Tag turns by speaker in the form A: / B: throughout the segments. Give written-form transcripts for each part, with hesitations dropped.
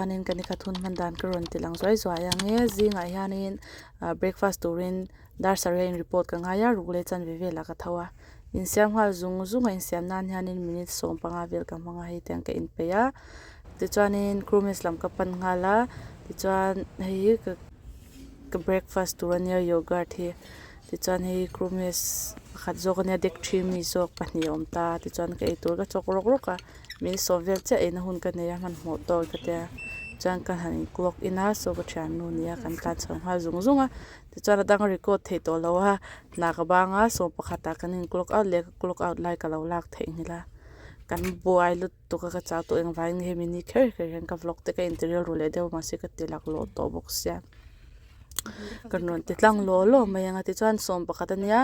A: Chuanin ka nikhat hun hman dan ka rawn ti lang zuai zuai ang e. Zingah hianin ah breakfast turin dar sarih a in report ka ngai a, ruk leh chanve velah ka tho a. Insiam nghal zung zung a insiam nan hianin minute 15 vel ka hmang a hei tiang ka inpeih a. Tichuanin Chromist lam ka pan nghal a, tichuan hei hi ka ka breakfast tur ania yogurt hi tichuan hei Chromist pakhat zawk ania deck thi mi zawk pahnih a awm ta tichuan ka eitur ka chawk rawk rawk a min sawm vel chiah eina hun ka nei a hmanhmawh tawk ka tia chuan ka han in clock in a saw ka thiannu nia kan tlan chho nghal zung zung a tichuan a dang record theih tawh lo a hna ka bang a sawm pakhatah kan in clock out leh ka clock out lai ka lo lak theihnghilh a kan buai lutuk. Tuka ka chau tawh engvangin nge hemi ni kher kher hian ka vlog te ka inti rilru leh deuh mahse ka ti laklawh tawh bawk sia kan rawn ti tlang law law mai ang a tichuan 11 a nia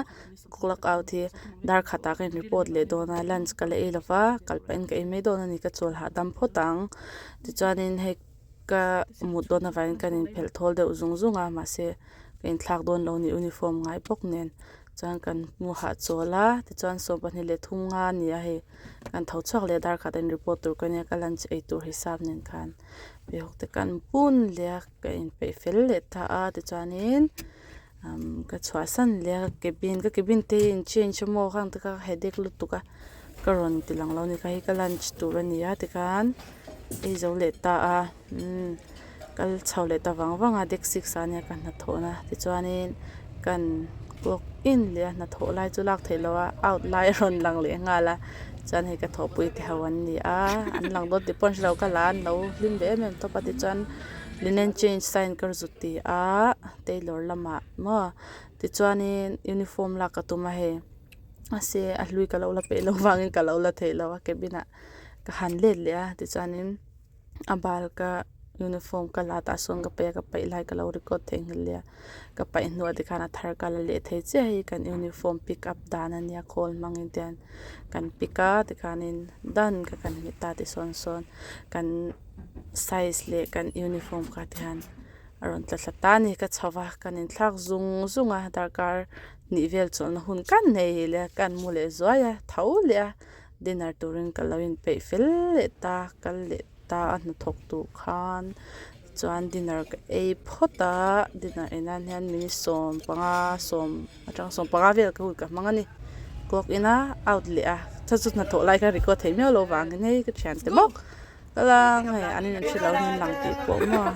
A: clock out hi dar khatah ka in report leh dawn a lunch ka la ei lova kal pahin ka ei mai dawn a ni ka chawl hahdam phawt ang tichuanin hei ka mut dawn avangin kan inphelh thawl deuh zung zung a mahse ka inthlak dawn lo a ni uniform ngai bawk nen chuan kan hmu hahchawl a tichuan 23 nga a ni a hei. Kan tho chhuak leh dar khat a in report tur ka nia ka lunch ei tur hisap nen khan pheikhawk te kan bun leh a ka inpeih fel leh ta a tichuanin umm ka chhuahsan leh a cabin ka cabin te hi in change emaw khang te kha headache lutuk a ka rawn ti lang lo a ni kha hei ka lunch tur a ni a tikhan ei zo leh ta a umm kal chho leh ta vang vang a deck six ah ania ka hnathawhna tichuanin kan clock in leh a hnathawh lai chu lak theih loh a out lai a rawn lang leh nghal a chuan hei ka thawhpui te ho an ni a an lang dawn tih pawh an hre lo ka la an lo hlim ve em em tawp a tichuan linen change sign ka zut ti a tailor lamah maw tichuanin uniform lak ka tum a hei mahse a hlui ka lo la peih loh vangin ka lo la theih loh a cabin ah ka han let leh a tichuanin. A bal ka uniform ka la tah sawn ka paih a ka paih lai ka lo record theihnghilh leh a ka paih hnuah te khan a thar ka la leh thei chiah hei kan uniform pick up dan a nia khawl hmangin te hian kan pick a tikhanin dan kha kan hmet ta ti sawn sawn kan size leh kan uniform kha ti hian a rawn tla thla ta a ni ka chho va kan inthlak zung zung a darkar hnih vel chawlhna hun kan nei leh a kan mu leh zuai a tho leh a. Dinner turin ka lo inpeih fel leh ta kal leh ta a hnathawk tur khan chuan dinner ka ei phawt a dinner ei nan hian minute 15 sawm atang 15 vel ka hun ka hmang a ni clock in a out leh a chu chu hnathawh lai kha record theih miau loh vangin hei ka thiante bawk ka la hei an in hre lo hian lang tih pawh maw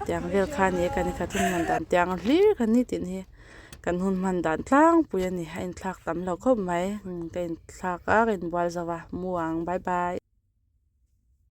A: tiang vel kha a ni a ka ni khat hun hman dan tiang hlir kha ni tin hi. Kan hun hman dan tlangpui a ni a inthlak tam lo khawp mai ka inthlak a ka inbual zo a mu ang bye bye.